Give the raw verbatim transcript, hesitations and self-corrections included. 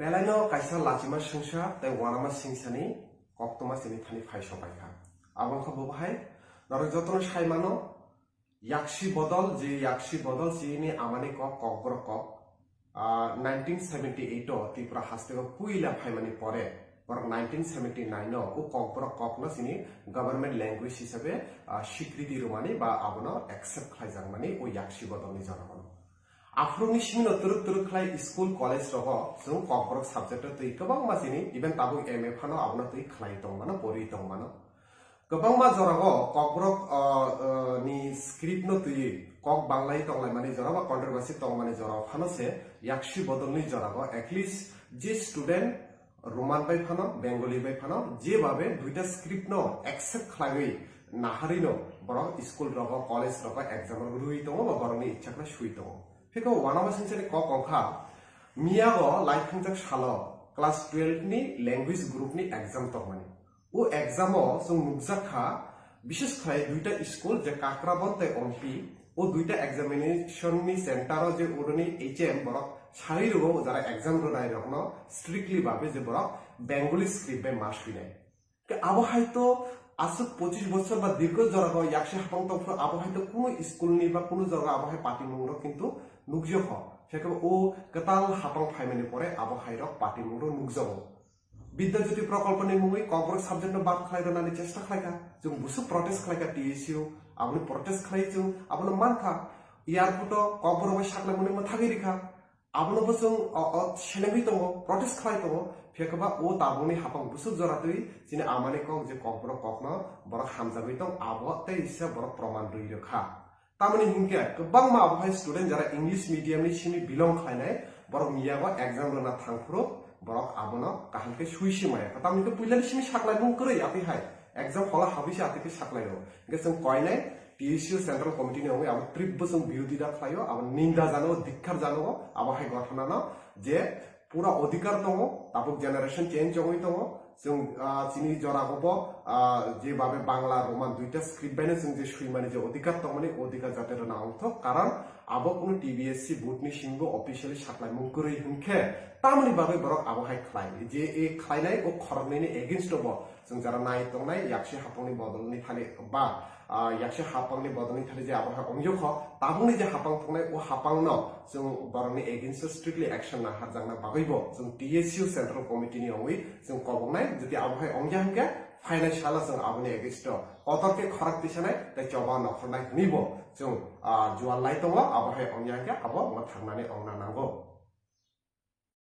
Belaino kaisa lachima singsa tei wanama singsani koktwma chini thani phai sopaikha. Abo wngkha bo bahai norok jotono sai mano, yaksi bodol, je yaksi bodol chini amani kok, kokborok kok. Ah, nineteen seventy eight o Tripura hasteo puila phaimani pore, borok nineteen seventy nine o o kokborok kokno chini government language hisabe, ah, sikriti rwmani ba abono accept khlaijakmani o yaksi bodolni joragano. Aphuruni simino twrwk twrwk khlai school, college rogo chwng kokborok subject o twi kwbangma chini, even tabuk M A phano abono twi khlai tongmano, pori tongmano. Kwbangma jorao kokborok, ah, ah, ni script no twi kok banglai tonglaimani jora ba controversy tongmani jora phano se yaksi bodolni jorao at least je student Roman bai phano, Bengali bai phano, jebabe duita script no accept khlaiwi naharino borok school rogo, college rogo exam rok rwi tongo ba borokni ichha khlai swi tongo. Phikho wanama singsani kok wngkha, miyago laithangjak salo class twelve ni language group ni exam tongmani. O exam o chwng nukjak kha, bises khlai duita school je Kakrabon tei Ompi, o duita examination ni center o je oroni H M borok sai rwo, jara exam rwnai rokno strictly babe je borok Bengali script bai ma swinai. Ke abo hai to aswk pochis bochor ba dirgho jora o yaksi hapang tong phuru abo hai to kuno school ni ba kuno jaga abo hai patimung rok kintu nukjak kho. Phekhe o kwtal hapang phaimani pore abo hai rok patimung rok nukjago. Bidya Jyoti Prokolponi mungwi kokborok subject no bad khlai rwnani chesta khlaikha. Chwng busu protest khlaikha T S U, aboni protest khlai chwng abono mankha. Airport o kokborok bai saklaimani mwthagwi rikha. Abono bo chwng o, o, senengwi tongo, protest khlai tongo. Phiyakhe ba o tabukni hapang busu jora twi chini amani kok je kokborok kokno borok hamjagwi tong, abo tei isa borok proman rwi rwkha. Tamoni hinkhe kwbangma abo hai student jara English medium ni simi belong khlainai, borok miyago exam rwna thangphuru borok abono kaham khe sui se maya. Tamoni khe puilani simi saklaimung kwrwi atwi hai exam hall o habwi se atwi khe saklaio. Hinkhe chwng koinai T S U Central Committee ni wngwi abo trip bo chwng birodita khlaio, abo ninda jano, dikkar jano abo hai ghotona no je pura odhikar tongo, tabuk generation change wngwi tongo. Chwng, ah, chini jora bo, ah, je babe Bangla, Roman duita script baino chwng je swimani je odhikar tongmani, odhikar jate rwna wngthok, karon abo kuno T B S C board ni simi bo officially saklaimung kwrwi hinkhe tamoni bagwi borok abo hai khlai. Je e khlainai o khoroknwi ni against o bo chwng jara nai tongnai, yaksi hapangni bodolni thani ba ah, yaksi hapangni bodolni thani je abo hai ongyo kho, tabukni je hapang tongnai, o hapangno chwng borokni against o strictly action naharjakna bagwibo chwng T S U Central Committee ni ongwi chwng koboknai. Jodi abo hai ongya hinkhe phainai salo chwng aboni against o kotor khe khorang tisanai tei choba nokhornai hwnwibo chwng, ah, jual lai tongo. Abo hai ongya hinkhe abo mwthangnani ongna nango.